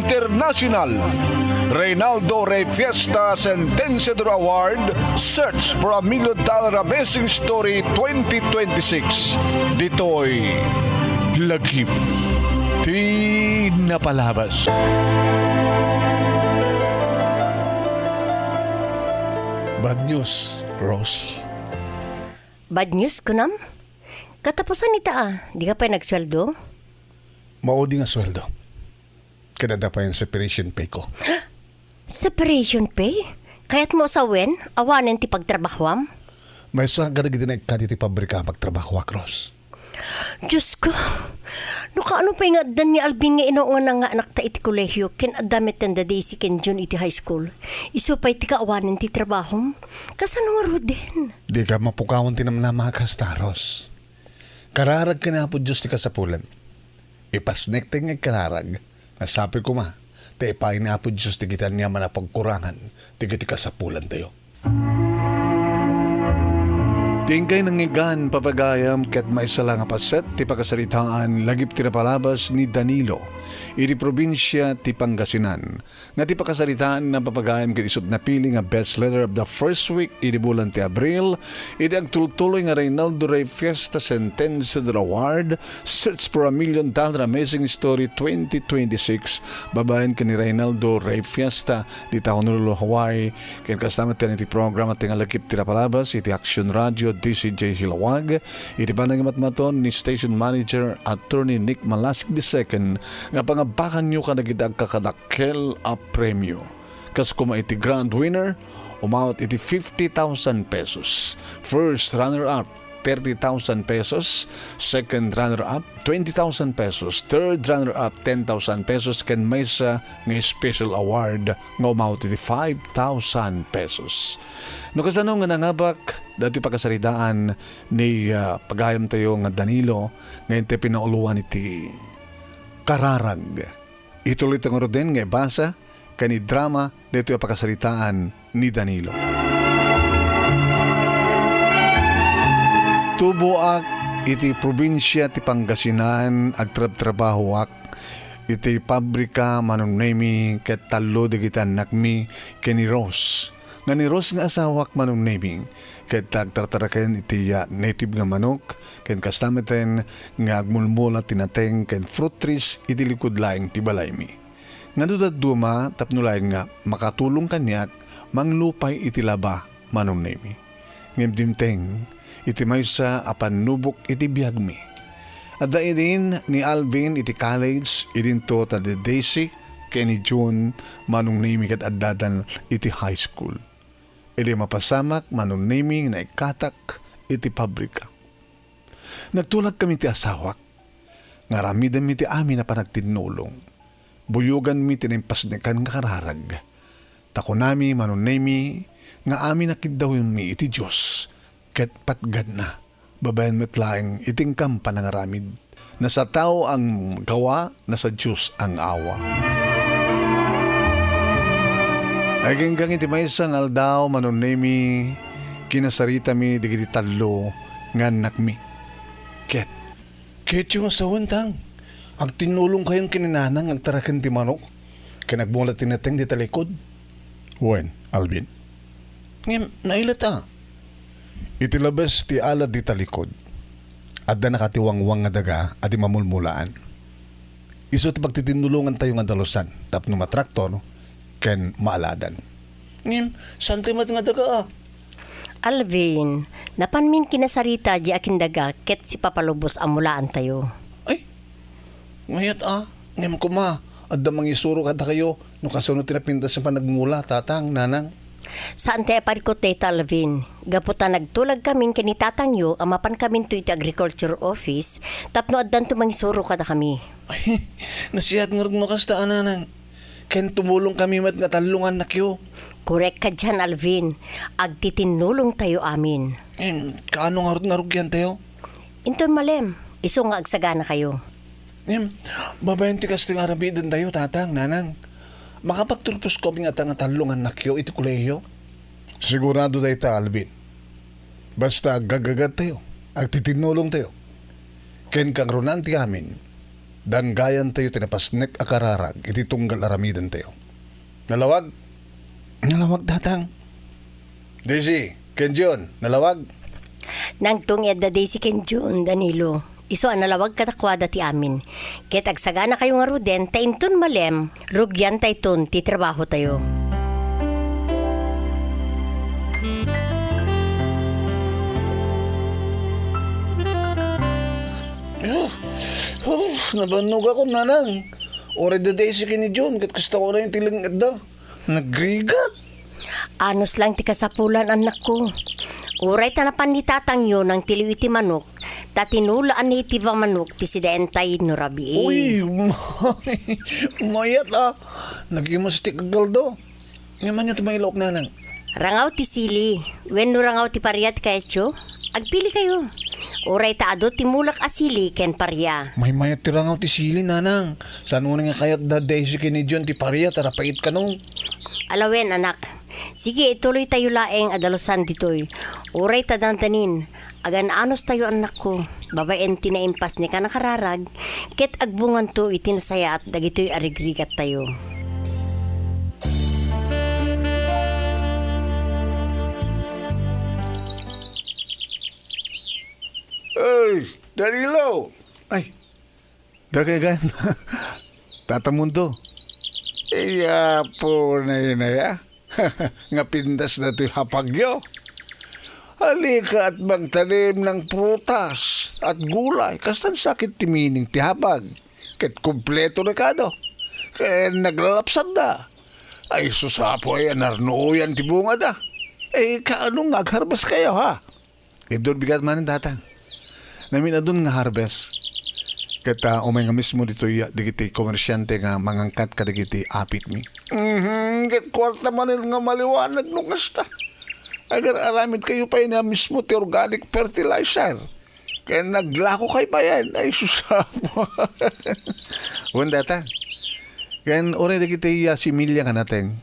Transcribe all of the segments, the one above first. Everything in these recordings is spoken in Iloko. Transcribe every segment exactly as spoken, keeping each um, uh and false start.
International, Reynaldo Rey Fiesta Sentenciador Award, Search for a Million Dollar Amazing Story twenty twenty-six. Ditoy Lagip ti Napalabas. Bad news, Rose. Bad news, kunam? Katapusan ita a, di ka pay nagsueldo? Maudi nga sueldo. Ket adda pay separation pay ko. Separation pay? Kayatmo a sawen, awanen ti pagtrabahoam? Maysa kadagiti naikkat iti pabrika a pagtrabahoak, Rose. Diosko, no kaano pay nga addan ni Alvin nga inaungan nga anakta iti kolehio ken adda metten da Daisy ken Jun iti high school, isu pay ti kaawanen ti trabahom? Kasano ngaruden? Dika mapukawan ti namnama a kasta, Rose. Kararag ken Apo Dios ti kasapulan. Ipasnek ti nga agkararag, nga sapay koma, ta ipaay ni Apo Dios dagiti aniaman a pagkurangan dagiti kasapulantayo. Ti inkay nangngegan, papagayam, ket maysa la nga paset ti pakasaritaan, lagip ti napalabas ni Danilo, iti probinsia ti Pangasinan. Nga ti pakasaritaan a papagayam ket isut' napili nga best letter of the first week idi bulan ti Abril, iti agtultuloy nga Reynaldo Rey Fiesta Sentenciador Award, Search for a Million Dollar Amazing Story twenty twenty-six, babaen ken ni Reynaldo Rey Fiesta, dita Honolulu, Hawaii, ken kasta met iti programa ti nga lagip ti napalabas iti Action Radio, D C J Hilawag, iti panangimatmaton ni Station Manager Attorney Nick Malasig the second, nga pangabakanyo kadagiti agkakadakkel a premio. Kas koma iti grand winner, umawat iti fifty thousand pesos. First runner-up, thirty thousand pesos. Second runner-up, twenty thousand pesos. Third runner-up, ten thousand pesos. Ken maysa nga special award nga umawat iti five thousand pesos. No kasano nga nangabak dati pakasaritaan ni, ah, pagayamtayo nga Danilo, nga inti pinauloan iti kararag. Ituloy ta ngaruden nga ibasa ken idrama daytoy a pakasaritaan ni Danilo. Tuboak iti probinsia ti Pangasinan, agtrabtrabahoak iti pabrika, Manong Nemi, ket tallo dagiti annakmi ken ni Rose. Nga ni Rose nga asawak, Manong Nemi, ket agtartaraken iti, ah, native nga manok, ken kasta meten nga agmulmula ti nateng ken fruit trees iti likud laeng ti balaymi. Nga no dadduma, tapno laeng nga makatulong kaniak, manglupay iti laba, Manong Nemi. Ngem dimteng iti maysa a pannubok iti biagmi. Adda idin ni Alvin iti college, idinto ta ni Daisy ken ni June, Manong Nemi, ket addadan iti high school. Idi mapasamak, Manong Nemi, naikkatak iti pabrika. Nagtulagkami ti asawak nga aramidenmi ti amin a panagtinnulong. Buyoganmi ti naimpasnekan nga kararag. Ta kunami, Manong Nemi, nga amin a kiddawmi iti Dios ket patganna, babaen met laeng iti inkam panangaramid. Nasatao ang gawa, nasa Dios ang awa. Aginggang iti maysa nga aldaw, Manong Nemi, kinasaritami dagiti tallo nga annakmi. Ket, ket yung asawan tang, agtinnulong kayon ken ni Nanang agtaraken ti manok, ken agmula ti nateng dita likod. Wen, Alvin. Ngem, nailata. Iti labes ti alad dita likod, adda nakatiwangwang nga daga a di mamulmulaan. Isu ti pagtitinnulongantayo nga dalusan tapno matraktor ken maaladan. Ngem, saan ti met nga daga, a? Alvin, napanmin kinasarita di akin daga ket sipapalubos a mulaantayo. Ay, mayat a, ngem koma, adda mangisuro kadakayo no kasano ti napintas a panagmula, tatang, nanang. Saan ti aparikot dayta, Alvin. Gapu ta nagtulagkamin ken ni tatangyo a mapankaminto iti agriculture office tapno addanto mangisuro kadakami. Ay, nasiat ngarud no kasta a, nanang. Ken tumulongkami met nga tallo nga annakyo. Korek ka dian, Alvin. Agtitinnulongtayo amin. Em, kaano ngarud nga rugiantayo? Inton malem, isu nga agsaganakayo. Ngem, babaen ti kastoy nga aramidentayo, tatang, nanang, makapagturposko kami ngata nga tallo nga annakyo iti kolehiyo? Sigurado dayta, Alvin. Basta aggagagadtayo, agtitinnulongtayo. Ken kangrunaan ti amin, danggayantayo ti napasnek a kararag iti tunggal aramidentayo. Nalawag? Nalawag, Tatang. Daisy, ken John, nalawag? Nangtunged da Daisy ken John, Danilo. Isu a nalawag kadakuada ti amin. Ket agsaganakayo ngaruden ta inton malem, rugiantayton ti trabahotayo. Oh, oh, nabannogakon, Nanang. Uray da Daisy ken ni John, ket kasta uray ti leng-etda. Nagrigat. Anus lang ti kasapulan, annakko. Uray ta napan ni tatangyo nangtiliw iti manok, ta tinulaan ni iti manok ti sidaentay no rabii. Uy, mayat a. Nagimas ti kagaldo. Ngem ania ti mailawak, Nanang? Rangaw ti sili, wenno rangaw ti paria ti kayatyo? Agpilikayo. Uray ta adu ti mulak a sili ken paria. Maymayat ti rangaw ti sili, Nanang. Saan unay nga kayat da Daisy ken ni John ti paria ta napait kano? Alawen, anak. Sige, ituloytayo laeng a dalusan ditoy. Uray ta dandanin, agan-anustayo, annakko, babaen ti naimpasnekan a kararag, ket agbunganto iti nasayaat dagitoy a rigrigattayo. Ay, Danilo! Ay, dagay gan. Tata Mundo. Iya po na yun, aya. Nga pintas na to'y hapagyo. Halika at magtanim ng prutas at gulay, kastan sakit ti meaning ti hapag. Ket kompleto na kado. Ket naglalapsat da. Ay, susapo ay anarnuoyan ti bunga da. Eh, kaano nga agharbas kayo, ha? Idun bigat manen, Tata. Namin-adun nga harvest. Ket, ah, umay nga mismo ditoy, ah, dagiti komersyante nga mangangkat kadagiti apitmi. Mhm, ket kuarta manen nga maliwanag no kasta. Agar-aramid kayo pay na mismo ti organic fertilizer. Ken naglako kay bayan. Ay, sus, apo. Wen, Tata. Ken uray dagiti, ah, similya nga nateng.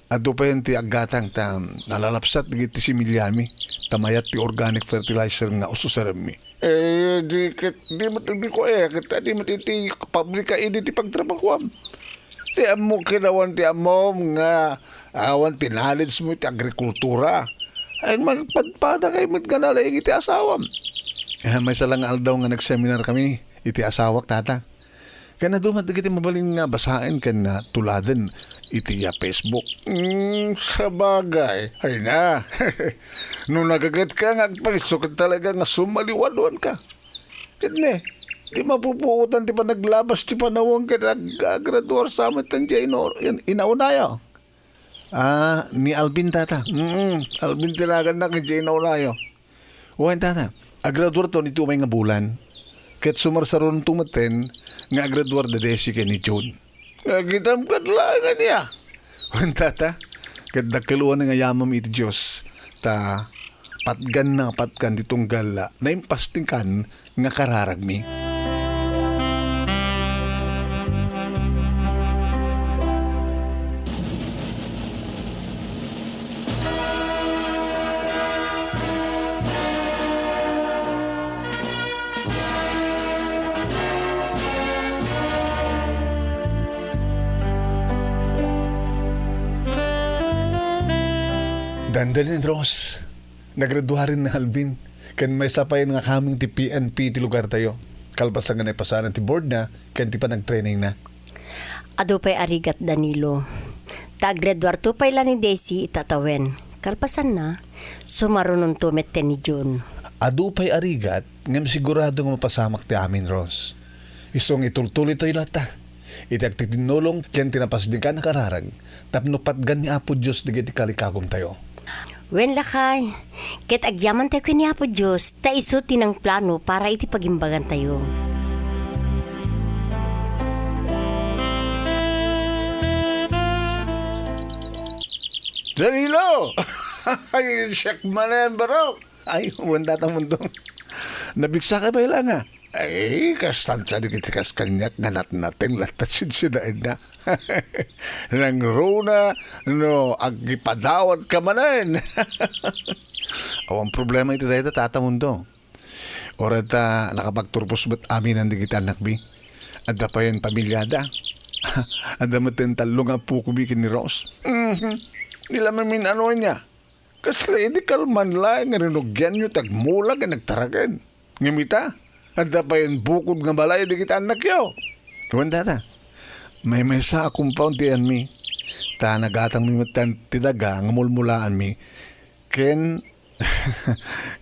Adu payen ti aggatang ta nalalapsat dagiti similyami, ta mayat ti organic fertilizer nga ususarenmi. Eh, di ket, di met, di ko, eh, ket di met iti pabrika idi ti pagtrabahuam. Ti ammok ken awan ti ammom nga awan ti knowledge mo iti agrikultura. Ay, magpadpada kay met nga nalaing iti asawam. Eh, maysa la nga aldaw nga nagseminar kami iti asawak, Tata. Ken adu met dagiti mabalin nga basaen ken, ah, tuladen iti, ah, Facebook. Mm, sabagay. Ay na. No nagaget ka nga agpaiso ket talaga nga sumaliwadwan ka. Ket ne, di mapupuotan ti panaglabas ti panaweng ket ag-, agraduar sa met ti ino-, in-, inaunayo. Ah, ni Alvin, Tata. Mm, Alvin ti nagannak, idiay naunayo. Wen, Tata, agraduarton iti umay nga bulan. Ket sumarsarunto metten nga agraduar da Desi ken ni June. Nakitam ket laeng ania? Wen, Tata, ket dakkel unay nga yamam iti Dios, ta patganna a patgan ti tunggal naimpasnekan nga kararagmi. Dandanin, Rose. Nagraduaren ni Alvin, ken maysa pay nga kameng ti P N P iti lugartayo, kalpasan nga naipasanan ti boardna ken ti panagtrainingna. Adu pay a rigat, Danilo. Ta agraduarto pay la ni Desi ita tawen. Kalpasanna, sumarunonto metten ni June. Adu pay a rigat, ngem sigurado nga mapasamak ti amin, Rose. Isu nga itultuloytayo latta iti agtitinnulong ken ti napasnekan a kararag tapno patgan ni Apo Dios dagiti kalikagumtayo. Wen, lakay, ket agyamantayo ken ni Apo Dios, ta isu ti nangplano para iti pagimbagantayo. Danilo! Ay, siak manen, baro! Ay, wen, Tata Mundo. Nabigsa ka ba ila nga? Ay, kastanta dagiti kas kaniak nga natnateng latta sidsidaenna. Nangruna no agipadawat ka manen. Awan problema iti dayta, Tata Mundo. Uray ta nakapagturpos met aminan dagiti annakmi. Adda payen pamiliada. Adda met ti tallo nga appokomi ken ni Rose. Mhm. Di la mamin-ano ania. Kasla idi kalman laeng nga rinugianyo ti agmulag ken agtaraken. Ngem ita, adda payen bukod nga balay dagiti annakyo. Wen data, maymaysa a compound ti ianmi. Ta nagatangmi met ti daga nga mulmulaanmi. Ken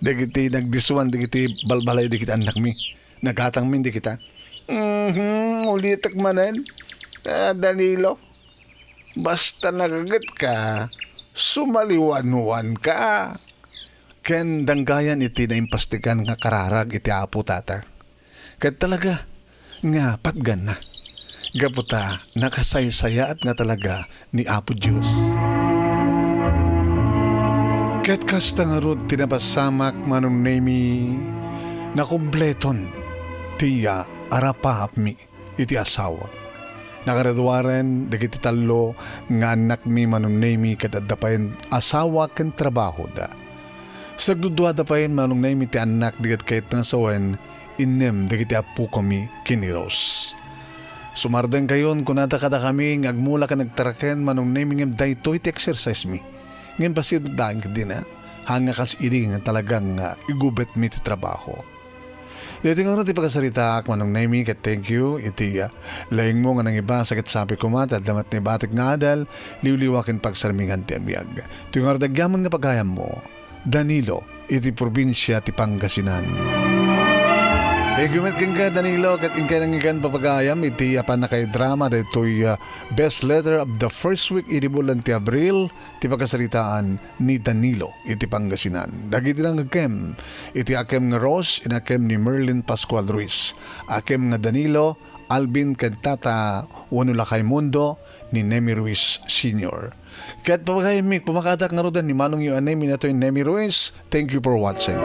dagiti nagdisuan dagiti balbalay dagiti annakmi. Nagatangmin dagita. Mhm, ulitek manen, ah, Danilo. Basta nagagetka, sumaliwanwanka. Ken danggayan iti naimpastigan nga kararag iti Apo Tata. Ket talaga nga patganna. Gapu ta nakasaysayaat nga talaga ni Apo Dios. Ket kasta ngarud ti napasamak, Manong Nemi, nakumpleton ti, ah, arapaapmi iti asawa. Nakaduaren dagiti tallo nga annakmi, Manong Nemi, ket adda payen asawa ken trabahoda. Sagduduada payen, Manong Nemi, ti annak di ket kayat nga sawen, innem dagiti appokomi ken ni Rose. Sumardengkayon, kunada kadakami nga agmula ken agtaraken, Manong Nemi, ngem daytoy ti exercise mi. Ngem bassit met dagiti na, haan nga kas idi nga talagang, ah, igubetmi ti trabaho. Daytoy ngarud ti pakasaritaak, Manong Nemi, ket thank you iti, ah, laingmo nga nangibasa ket sapay koma ti adda met naibatik nga adal, liwliwa ken pagsarmingan ti biag. Daytoy ngarud agyaman nga pagayammo, Danilo, iti probinsia ti Pangasinan. Thank you met kenka, Danilo, ket inkay nangyigan papagayam iti, ah, pannakaidrama daytoy, ah, best letter of the first week idi bulan ti Abril, ti pakasaritaan ni Danilo iti Pangasinan. Dagiti nangngegkem iti akem nga Rose, inakem ni Merlin Pascual Ruiz, akem nga Danilo, Alvin ken Tata wenno Lakay Mundo ni Nemi Ruiz Senior. Ket papagayammi, pumakadak ngaruden ni manongyo a Nemi, natoy Nemi Ruiz. Thank you for watching.